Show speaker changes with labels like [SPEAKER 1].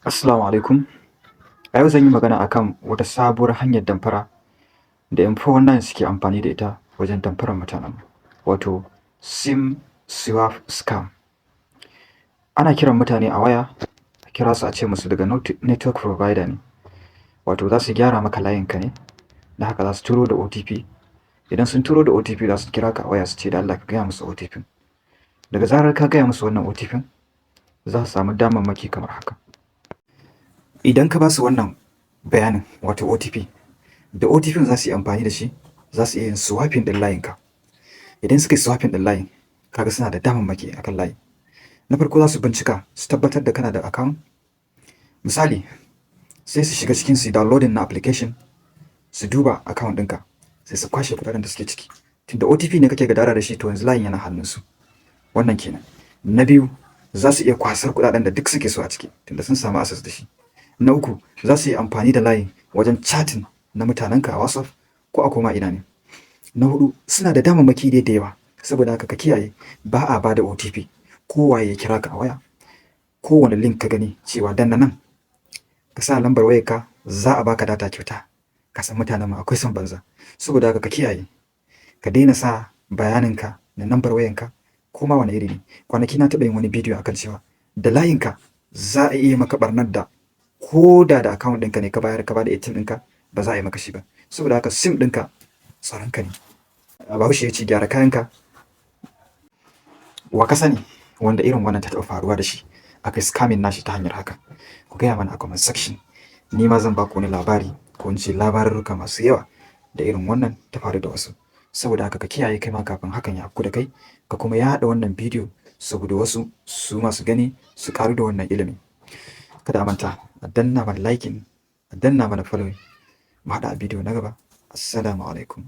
[SPEAKER 1] Assalamu alaikum. A yau zan yi magana akan wata sabuwar hanyar damfara da 'yan 419 suke amfani da ita wajen damfarar mutanenmu, wato SIM swap scam. Ana kiran mutane a waya, a kira su a ce musu daga network provider ne, wato za su gyara maka layinka ne, don haka za su turo da OTP. Idan sun turo da OTP, za su kira ka a waya su ce da Allah ka gaya musu OTP. Daga zarar ka gaya musu wannan OTP, za su samu damammaki kamar haka. Idan ka ba su wannan bayanin, wato OTP, da OTP za su yi amfani da shi, za su iya yin swapping ɗin layinka. Idan suka yi swapping ɗin layin, kaga suna da damammaki akan layi. Na farko, za su bincika su tabbatar da kana da account. Misali, sai su shiga cikin su downloading na application, su duba account ɗinka, sai su kwashe kuɗaɗen da suke ciki. Tunda OTP ne kake gadara da shi, to yanzu layin yana hannunsu. Wannan kenan. Na biyu, za su iya kwasar kuɗaɗen da duk suke so a ciki, tunda sun samu access da shi. Na uku, za su yi amfani da layin wajen chatting na mutanenka a WhatsApp ko a koma ina ne. Na huɗu, suna da damammaki dai da yawa. Saboda haka ka kiyaye, ba a ba da OTP. Ko waye ya kira ka a waya, kowane link ka gani cewa danna nan, ka sa lambar wayarka, za a baka data kyauta. Ka san mutanenmu akwai son banza. Saboda haka ka kiyaye, ka daina sa bayaninka na lambar wayanka ko ma wane iri ne. Kwanaki na taɓa yin wani bidiyo akan cewa da layinka za a iya maka ɓarnar da ko da da account ɗinka ne ka bayar, ka ba da ATM ɗinka, ba za a yi maka shi ba. Saboda haka SIM ɗinka tsaronka ne. Bahaushe ya ce gyara kayanka. Wa ka sani wanda irin wannan ta taɓa faruwa da shi, aka yi scamming nashi ta hanyar haka? Ku gaya mana a comment section. Ni ma zan baku wani labari, ko in ce labarurruka masu yawa da irin wannan ta faru da wasu. Saboda haka ka kiyaye kai ma kafin hakan ya afku da kai, ka kuma yaɗa wannan bidiyo saboda wasu su ma su gani su ƙaru da wannan ilimi. Kada a manta a danna mana liking, a danna mana following. Mu haɗu a bidiyo na gaba. Assalamu alaikum.